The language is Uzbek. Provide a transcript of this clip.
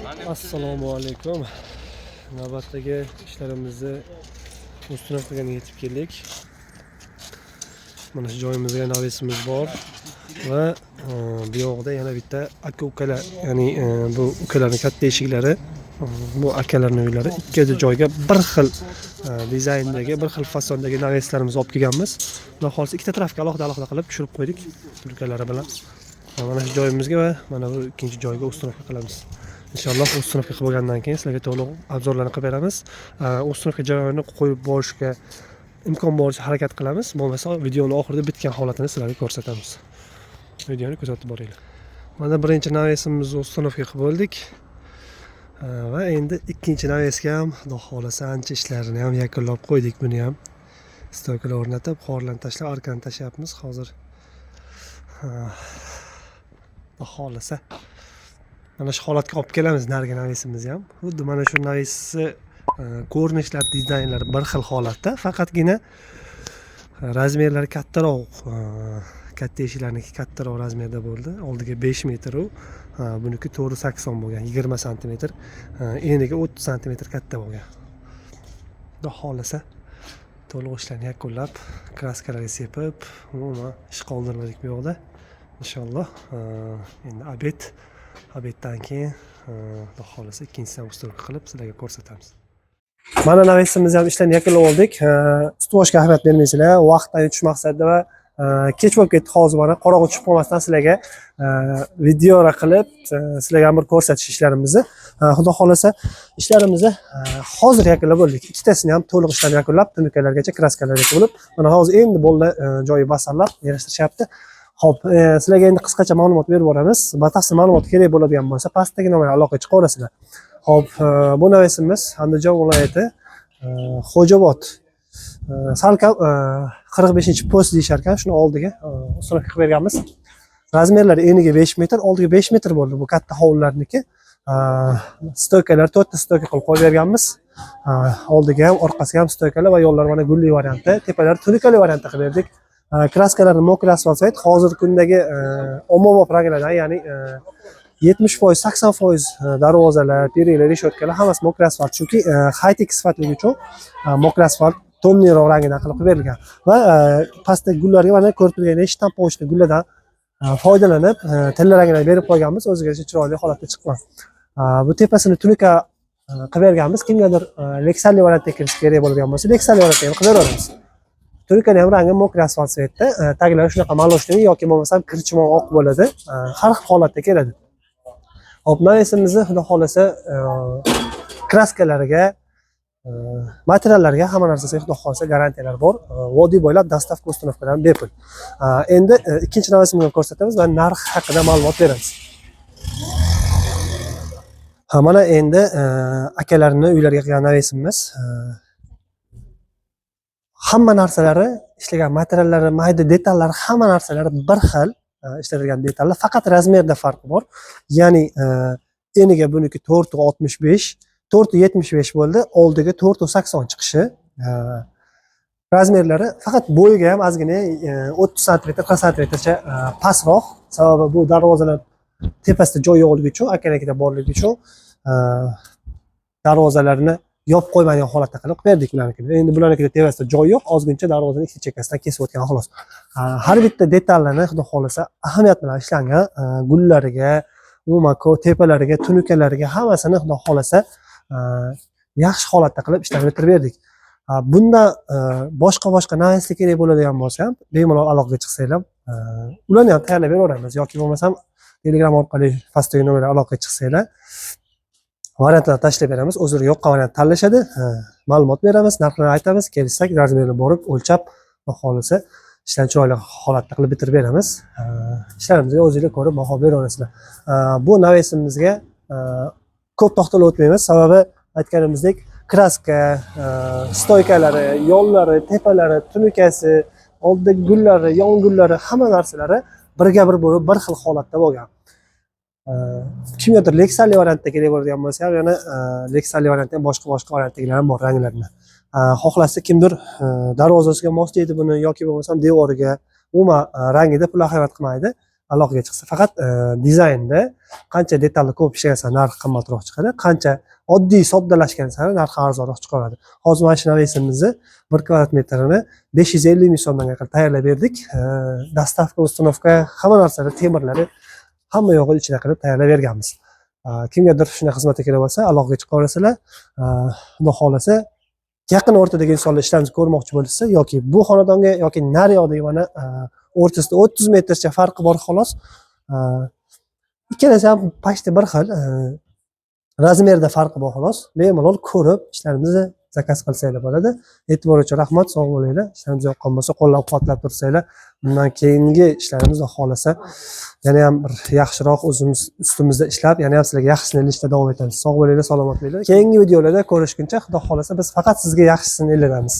Assalomu alaykum. Navbatdagi ishlarimizni установка ga yetib keldik. Mana shu joyimizga навес imiz bor va bu yoqda yana bitta aka ukalar, ya'ni bu ukalarning katta eshiklari, bu akalarning uylari, ikkala joyga bir xil dizayndagi, bir xil fasondagi навес larimizni olib kelganmiz. Xudo xohlasa, ikkita tarafga alohida alohida qilib tushirib qo'ydik tulkalari bilan. Mana shu joyimizga va mana bu ikkinchi joyga установка qilamiz. Inshaalloh, установка qilib bo'lgandan keyin sizlarga to'liq обзор larni qilib beramiz. Установка jarayonini qo'yib borishga imkon boricha harakat qilamiz. Bo'lmasa, videoni oxirida bitgan holatini sizlarga ko'rsatamiz. Videoni kuzatib boringlar. Mana birinchi навес imizni установка qilib bo'ldik. Va endi ikkinchi навес ga ham, Xudo xohlasa, ancha ishlarini ham yakunlab qo'ydik buni ham. Стойка lar o'rnatib, qorlarni tashlab, arkani tashlayapmiz hozir. Xudo xohlasa, mana shu holatga olib kelamiz narigi навес imizni ham. Xuddi mana shu навес ni ko'rinishlar, dizaynlari bir xil holatda, faqatgina размер lari kattaroq, katta eshiklarniki kattaroq размер da bo'ldi. Oldiga 5 metr u, buniki 480 bo'lgan, 20 santimetr, eniga 30 santimetr katta bo'lgan. Xudo xohlasa, to'liq ishlarni yakunlab, краска larga sepib, umuman ish qoldirmadik bu yoqda. Inshaalloh, endi обед dan keyin, Xudo xohlasa, ikkinchisini ham установка qilib sizlarga ko'rsatamiz. Mana навес imizni ham ishlarni yakunlab oldik. Ustuvoshiga ahamiyat bermaysizlar, vaqtdan yutish maqsadida va kech bo'lib ketdi hozir, mana qorong'i tushib qolmasdan sizlarga videolar qilib, sizlarga ham bir ko'rsatish ishlarimizni. Xudo xohlasa, ishlarimizni hozir yakunlab bo'ldik. Ikkitasini ham to'liq ishlarni yakunlab, tunukalargacha, краска largacha bo'lib, mana hozir endi bolalar joyi basarlab yig'ishtirishyapti. Xo'p, sizlarga endi qisqacha ma'lumot berib boramiz. Batafsil ma'lumot kerak bo'ladigan bo'lsa, pastdagi nomerga aloqaga chiqaverasizlar. Xo'p, bu навес imiz Andijon viloyati, Xo'jobod, salkam 45-post deyishar ekan, shuni oldiga установка qilib berganmiz. Размер lari eniga 5 metr, oldiga 5 metr bo'ldi bu katta hovlilarniki. Стойка lar, to'rtta стойка qilib qo'yib berganmiz. Oldiga ham, orqasiga ham стойка lar va yo'llar mana gulli variantda, tepalari tunikali variantda qilib berdik. Краска larni мокрый асфальт, hozirgi kundagi ommabop ranglardan, ya'ni 70%, 80% darvozalar, перила, решётка lar hammasi мокрый асфальт, chunki high tech sifatligi uchun мокрый асфальт тёмный roq rangidan qilib qilib berilgan. Va pastdagi gullarga mana ko'rib turgandek штамповочный gullardan foydalanib, tilla rangini berib qo'yganmiz, o'ziga yarasha chiroyli holatda chiqqan. Bu tepasini tunuka qilib berganmiz. Kimgadir лекsalli variantda kirish kerak bo'ladigan bo'lsa, лекsalli variantda ham qilib beraveramiz. Tunikani ham rangi мокрый асфальт цвет da, taglari shunaqa молочный yoki bo'lmasam kirchimon oq bo'ladi. Har xil holatda keladi. Hop, навес imizni, Xudo xohlasa, краска lariga, materiallarga, hamma narsasiga, Xudo xohlasa, garantiyalar bor. Vodiy bo'ylab доставка, установка lar bepul. Endi ikkinchi навес imizni ko'rsatamiz va narx haqida ma'lumot beramiz. Ha, mana endi akalarni uylariga qilgan навес imiz. Hamma narsalari, ishlagan materiallari, mayda detallari, hamma narsalari bir xil ishlatilgan detallar, faqat размер da farq bor. Ya'ni eniga buniki 4,65, 4,75 bo'ldi, oldiga 4,80 chiqishi. Размер lari faqat bo'yiga ham ozgina 30 santimetr, 40 santimetrcha pastroq. Sababi bu darvozalar tepasida joy yo'qligi uchun, akanikida borligi uchun darvozalarni yopib qo'ymaydigan holatda qilib berdik ularnikini. Endi bularnikida tepasida joy yo'q, ozgincha darvozani ikki chekkasidan kesib o'tgan, xolos. Har bitta detallarni, Xudo xohlasa, ahamiyat bilan ishlangan, gullariga, umuman tepalariga, tunukalariga, hammasini, Xudo xohlasa, yaxshi holatda qilib ishlab bitirib berdik. Bundan boshqa boshqa навес lar kerak bo'ladigan bo'lsa ham, bemalol aloqaga chiqsanglar, ularni ham tayyorlab beraveramiz yoki bo'lmasam Telegram orqali pastdagi nomerga aloqaga chiqsanglar, variantlarni tashlab beramiz. O'zlari yoqqan variant tanlashadi, ma'lumot beramiz, narxlarni aytamiz, kelishsak, размер ni borib o'lchab, Xudo xohlasa, ishlarni chiroyli holatda qilib bitirib beramiz. Ishlarimizga o'zinglar ko'rib baho beraverasizlar. Bu навес imizga ko'p to'xtalib o'tmaymiz, sababi aytganimizdek, краска, стойка lari, yo'llari, tepalari, tunukasi, oldidagi gullari, yon gullari, hamma narsalari birga bir bo'lib, bir xil holatda bo'lgan. Kimgadir лекsalli variantda kerak bo'ladigan bo'lsa ham, yana лекsalli variantda ham boshqa boshqa variantdagilar ham bor ranglarni. Xohlasa kimdir darvozasiga moslaydi buni yoki bo'lmasam devoriga, umuman rangida pul ahamiyat qilmaydi. Aloqaga chiqsa, faqat dizaynda qancha detalni ko'p ishlagan sari narxi qimmatroq chiqadi, qancha oddiy, soddalashgan sari narxi arzonroq chiqaveradi. Hozir mana shu навес imizni 1 kvadrat metrini 550 000 so'mdan qilib tayyorlab berdik. Доставка, установка, hamma narsalar, temirlari, hamma yog'i ichida qilib tayyorlab berganmiz. Kimgadir shunday xizmatga kerak bo'lsa, aloqaga chiqaverasizlar. Xudo xohlasa, yaqin o'rtadagi insonlar ishlarimizni ko'rmoqchi bo'lishsa yoki bu xonadonga, yoki nari yoqdagi, mana o'rtasida 30 metrcha farqi bor xolos. Ikkalasi ham почти bir xil, размер da farqi bor xolos. Bemalol ko'rib, ishlarimizni заказ qilsanglar bo'ladi. E'tibor uchun rahmat, sog' bo'linglar. Ishlarimiz yoqqan bo'lsa, qo'llab quvvatlab tursanglar, bundan keyingi ishlarimiz, Xudo xohlasa, yana ham bir yaxshiroq o'zimiz ustimizda ishlab, yana ham sizlarga yaxshisini ilishda davom etamiz. Sog' bo'linglar, salomat bo'linglar. Keyingi videolarda ko'rishguncha, Xudo xohlasa, biz faqat sizga yaxshisini ildiramiz.